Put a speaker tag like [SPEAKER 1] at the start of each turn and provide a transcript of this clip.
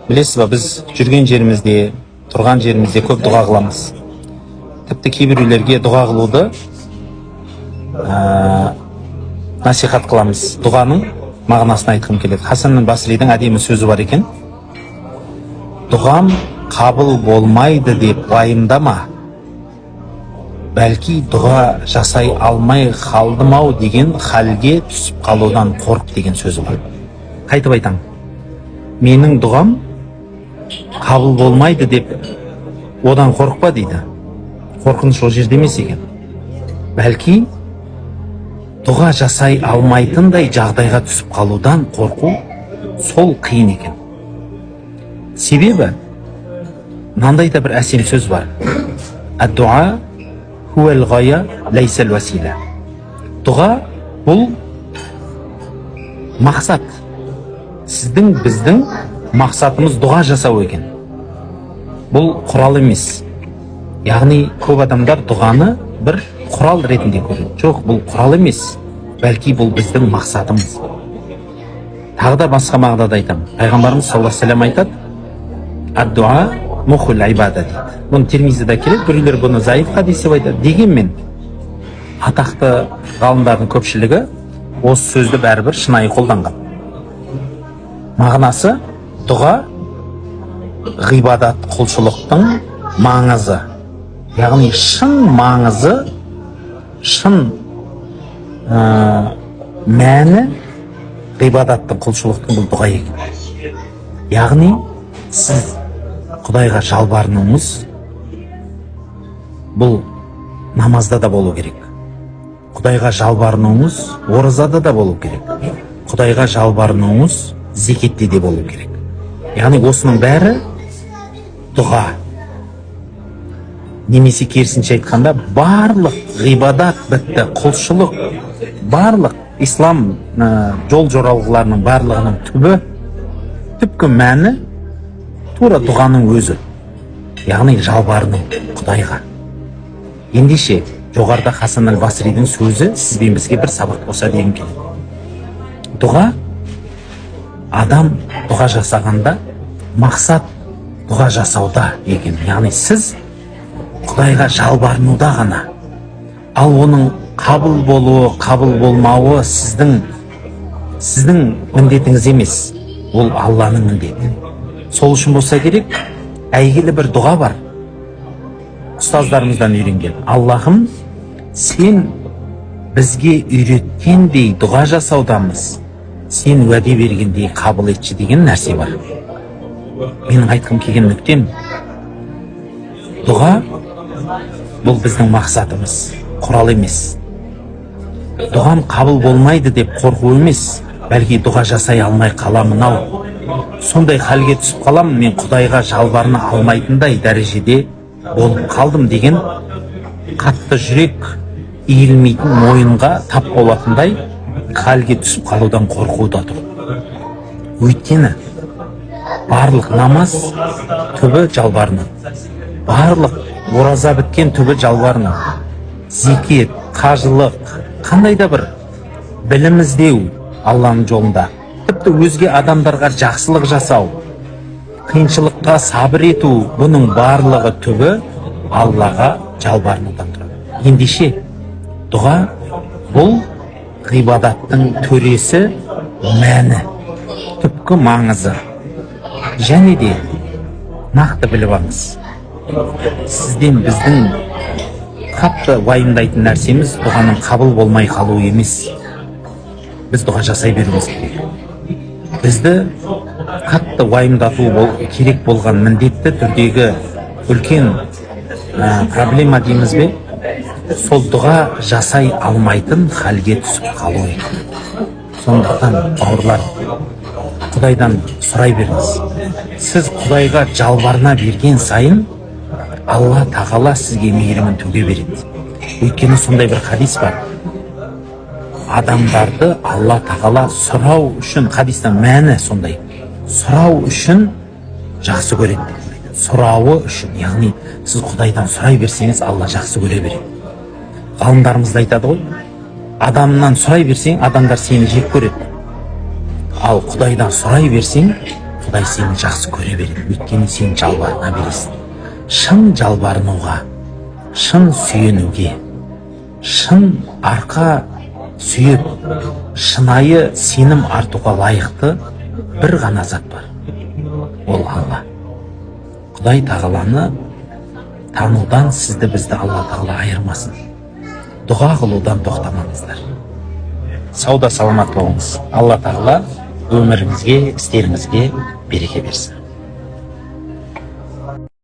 [SPEAKER 1] Білесіз ба, біз жүрген жерімізде, тұрған жерімізде көп дұға қыламыз. Тіпті кейбіреулерге дұға қылуды насихат қыламыз. Дұғаның мағынасын айтқым келеді. Хасан Басридің әдемі сөзі бар екен: «Дұғам қабыл болмайды деп уайымдама, бәлки дұға жасай алмай қалдым ау деген халге түсіп қалудан қорық», – деген сөзі бар. Қайтып айтамын: менің дұғам қабыл болмайды деп одан қорықпа дейді. Қорқыныш ол жерде емес екен, бәлки дұға жасай алмайтындай жағдайға түсіп қалудан қорқу, сол қиын екен. Себебі мынандай да бір әсем сөз бар: «Ад-дуа хуал ғая, ләйсәл уасила». Дұға бұл мақсат. Сіздің, біздің мақсатымыз дұға жасау екен, бұл құрал емес. Яғни көп адамдар дұғаны бір құрал ретінде көреді. Жоқ, бұл құрал емес, бәлки бұл біздің мақсатымыз. Тағы да басқа мағынада айтамын. Пайғамбарымыз саллаллаху алейхи вассалам айтады: «Ад-дуа мухул ибада», – дейді. Бұны Термизида келеді. Біреулер бұны заиф хадис деп айтады. Дегенмен атақты ғалымдардың көпшілігі осы сөзді бәрібір шынайы қолданған. Мағынасы: дұға ғибадат, құлшылықтың маңызы, яғни шын маңызы, шын мәні ғибадаттың, құлшылықтың бұл дұға екен. Яғни сіз Құдайға жалбарынуыңыз бұл намазда да болу керек, Құдайға жалбарынуыңыз оразада да болу керек, Құдайға жалбарынуыңыз зекетте де болу керек. Яғни осының бәрі дұға. Немесе керісінше айтқанда, барлық ғибадат бітті, құлшылық, барлық ислам жол жоралғыларының барлығының түбі, түпкі мәні тура дұғаның өзі, яғни жалбарыну Құдайға. Ендеше жоғарыда Хасан әл Басридің сөзі сіз бен бізге бір сабақ болса дегім келеді. Дұға, адам дұға жасағанда мақсат дұға жасауда екен, яғни сіз Құдайға жалбарынуда ғана. Ал оның қабыл болуы, қабыл болмауы сіздің міндетіңіз емес, ол Алланың міндеті. Сол үшін болса керек, әйгілі бір дұға бар, ұстаздарымыздан үйренген: «Аллахым, сен бізге үйреткендей дұға жасаудамыз, сен уәде бергендей қабыл етші», – деген нәрсе бар. Менің айтқым келген нүктем: дұға бұл біздің мақсатымыз, құрал емес. Дұғам қабыл болмайды деп қорқу емес, бәлки дұға жасай алмай қаламын ау, сондай халге түсіп қаламын, мен Құдайға жалбарына алмайтындай дәрежеде болып қалдым деген қатты жүрек, иілмейтін мойынға тап болатындай халге түсіп қалудан қорқуда тұр. Өйткені барлық намаз түбі жалбарыну, барлық ораза біткен түбі жалбарыну, зекет, қажылық, қандай да бір білім іздеу Алланың жолында, тіпті өзге адамдарға жақсылық жасау, қиыншылыққа сабыр ету, бұның барлығы түбі Аллаға жалбарынудан тұрады. Ендеше дұға бұл ғибадаттың төресі, мәні, түпкі маңызы. Және де нақты біліп алыңыз: сізден, біздің қатты уайымдайтын нәрсеміз дұғаның қабыл болмай қалуы емес, біз дұға жасай беруіміз керек. Бізді қатты уайымдату керек болған міндетті түрдегі үлкен проблема дейміз бе, сол дұға жасай алмайтын халге түсіп қалу екен. Сондықтан, бауырлар, Құдайдан сұрай беріңіз. Сіз Құдайға жалбарына берген сайын Алла Тағала сізге мейірімін төге береді. Өйткені сондай бір хадис бар: адамдарды Алла Тағала сұрау үшін, хадистің мәні сондай, сұрау үшін жақсы көреді деп. Сұрауы үшін, яғни сіз Құдайдан сұрай берсеңіз, Алла жақсы көре береді. Ғалымдарымыз да айтады ғой: адамнан сұрай берсең, адамдар сені жек көреді, ал Құдайдан сұрай берсең, Құдай сені жақсы көре береді, өйткені сен жалбарына бересің. Шын жалбарынуға, шын сүйенуге, шын арқа сүйеп, шынайы сенім артуға лайықты бір ғана зат бар, ол Алла. Құдай Тағаланы танудан сізді, бізді Алла Тағала айырмасын. Дұға қылудан тоқтамаңыздар. Сауда саламат болыңыз. Алла Тағала өміріңізге, істеріңізге береке берсін.